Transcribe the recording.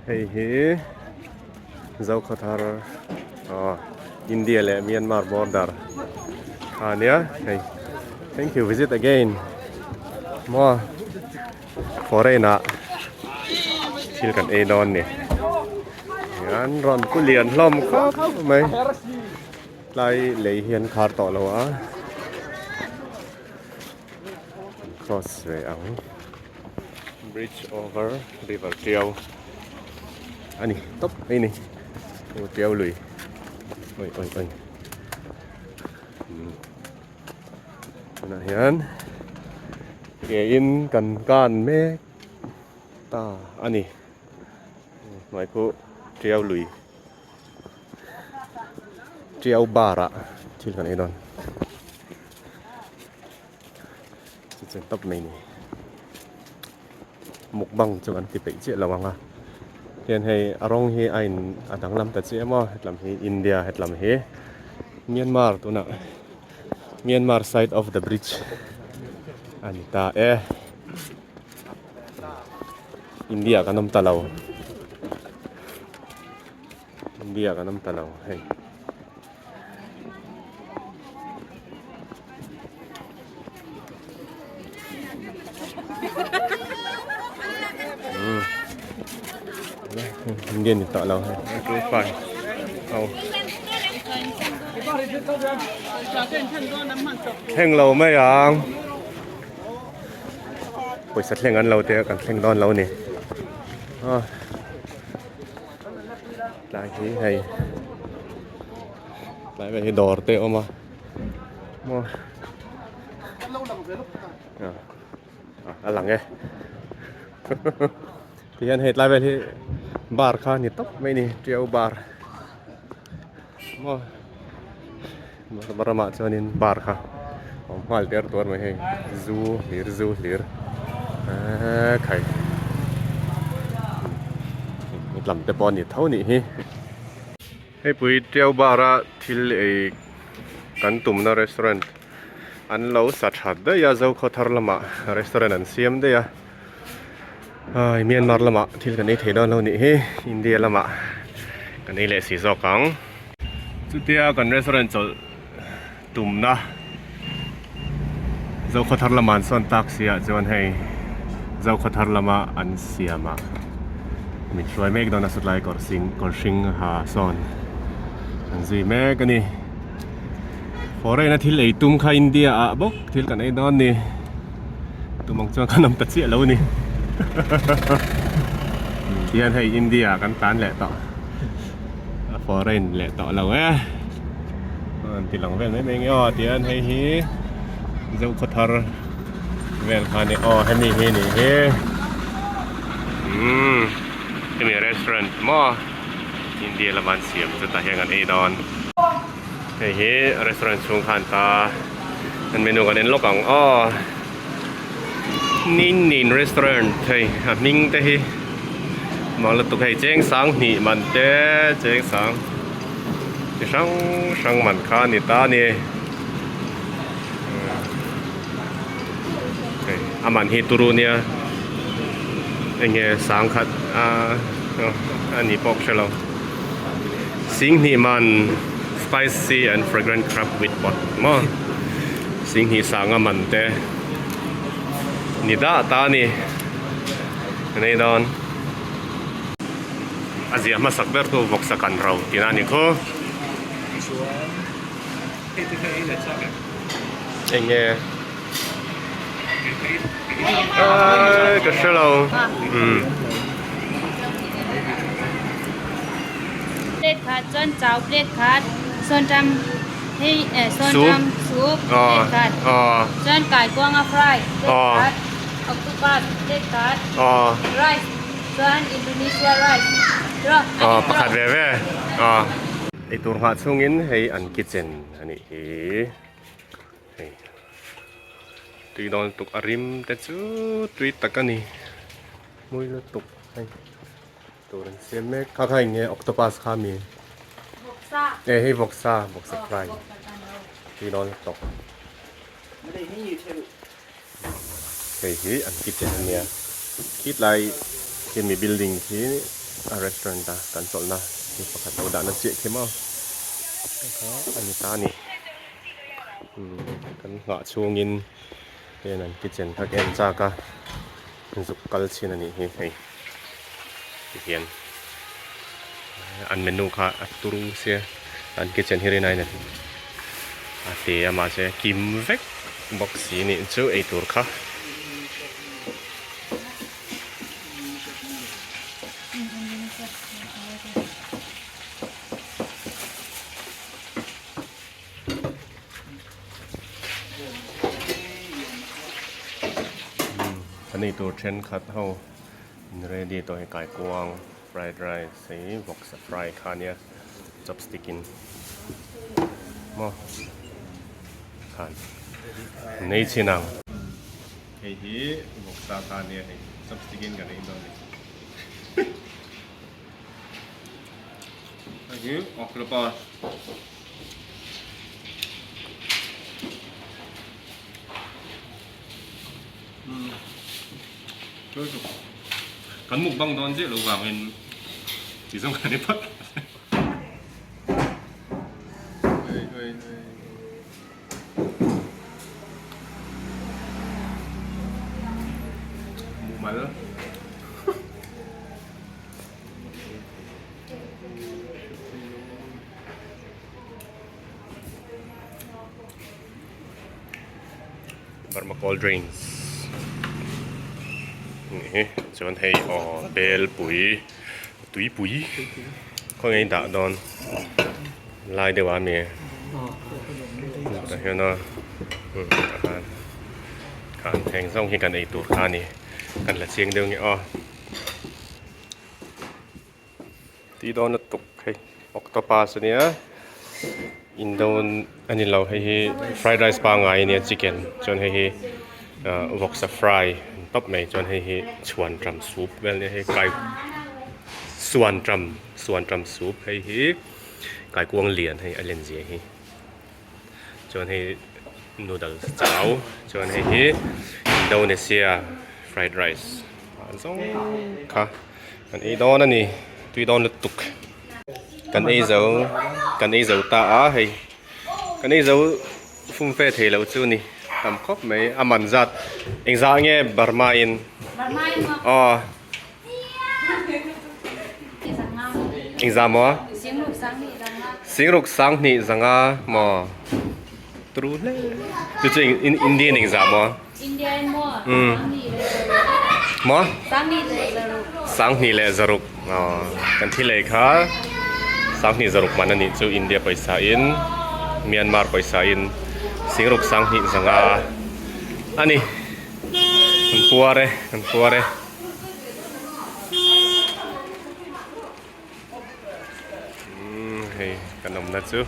Hei hi Zokhawthar aw India leh Myanmar border kha ania hei thank you visit again maw foreign ah thil kan ei dawn ni an rawn ku lian hlawm khawp mai tlai lei hi an khar tawh lo a cross ve ang. Bridge over river Tiau a ni tawp mai ni aw Tiau lui oi oi oi tunah hian ke in kan kan mek ta a ni hnuai khu Tiau lui Tiau bar ah thil kan ei dawn. Chu chuan tawp mai ni. Mukbang chu an ti peih chiah lo ang a. Hian hei a rawng hi a in a danglam ta chiah emaw hetlam hi India hetlam hi Myanmar tunah Myanmar side of the bridge a ni ta e. India kan awm ta lo. India kan awm ta lo hei. Indian ni tawh lo hei two five ho thleng lo mai ang pawisa thleng an lo te kan thleng dawn lo ni ah Tlai hi hei tlai vel hi dawr te a awm a maw a lang e tihian hei tlai vel hi bar kha a ni tawp mai a ni tiau bar maw ramah chuanin bar kha a awm nghal der tuar mai hei zu hlir zu hlir eee khai lam te pawh a ni tho nih hi hei pui tiau bar a thil ei kan tumna restaurant an lo sa tha daih a zokhawthar lamah restaurant an siam daih a ai Myanmar lamah thil kan ei thei dawn lo nih hi India lamah kan ei leh si zawk ang. Chutia kan restaurant chawlh tumna Zokhawthar lama an sawn tak si ah chuan hei Zokhawthar lama an siam ah min hruai mek dawn a satlai kawr sing kawr hring ha sawn an zui mek a ni. Foreign a thil ei tum kha India ah bawk thil kan ei dawn ni tum ang chuan kan awm ta chiah lo a ni tihian hei India ah kan tlan leh tawh. A foreign leh tawh lo e an ti lang vel mai mai nge aw tihian hei hi Zokhawthar vel kha a ni aw hemi hi nih hi umm hemi restaurant maw India lama an siam chu tah hian kan ei dawn hei hi restaurant chhung khan ta an menu kan en lawk ang aw Nin Nin restaurant hei a hming te hi mang lutuk hei cheng sang hnih man te cheng sang chi hrang hrang man kha a ni ta a ni hei a man hi turu nia enge sang khat a a ni pawh ka hre lo singhnih man spicy and fragrant crab with pot maw. Singhnih sanga man te ni dah ta a ni ka nei dawn a ziah hmasak ber chu vawksa kan ro tih na a ni khaw eng nge aaa ka hre lo umm. Plate khat chuan chau plate khat sawnṭam hei eh sawnṭam soup plate khat chuan kaikuanga fry plate khat octopus plate khat rice chuan Indonesia rice rawh a dik Pakhat ve ve eitur nghah chhungin hei an kitchen a nih hi hei tui dawn lutuk a rim te chu tui tak a ni mawi lutuk hei. Tur an siam mek kha kha eng nge octopus kha mi Vawksa e hei vawksa vawksa fry tui dawn tawp hei hi an kitchen ania khitlai khi mi building khi. a restaurant a kan chawlhna hi pakhat lo dahna chiah khi maw kha a ni ta a ni umm kan nghah chhungin heng an kitchen kha ka en chak a zuk kal chhin a nih hi hei tihian an menu kha a turu sia an kitchen hi rinaiin a te a mahse kim vek bawk si a nih chu eitur kha. An eitur thenkhat ho in ready tawh hi kaikuang fried rice hi vawksa fry kha ania chopstick in maw khan nei chin ang. Hei hi vawksa kha ania hei chopstick in kan ei dawn a ni. Hei hi octopus. Kan mukbang dawn chiah lo vangin ti zawng kan ni phawt. Hei hei hei. Mumal. Burma cold drinks ni chuan hei aw belpui tuipui khawnge in dah dawn lai deuh ah mi tah hian a khan heng zawng hi kan ei tur kha a ni kan la chiang deuh nge aw. Tih dawn lutuk hei octopus ania indon a ni lo hei hi fried rice pangngai ania chicken chuan hei hi ah vawksa fry tawp mai chuan hei hi chhuan ṭam soup vel ania hei kai suan ṭam suan ṭam soup hei hi kaikuang lian hei a len zia hi chuan hei noodles chau chuan hei hi indonesia fried rice ah zawng kha kan ei dawn a ni tui dawn lutuk kan ei zo kan ei zo ta a hei kan ei zo fum fe thei lo chu ni tam khawp mai a man zat engzah nge Burma in aw Engzah maw? Singruk sanghnih zanga maw? Tru hle. Chu chu Indian engzah maw? Umm. Maw? Sanghnih leh zaruk. Aw kan thil ei kha sanghnih zaruk man a nih chu India pawisa in Myanmar pawisa in singruk sanghnih zanga a ni. Kan puar e, kan puar e. Umm hei kan awmna chu.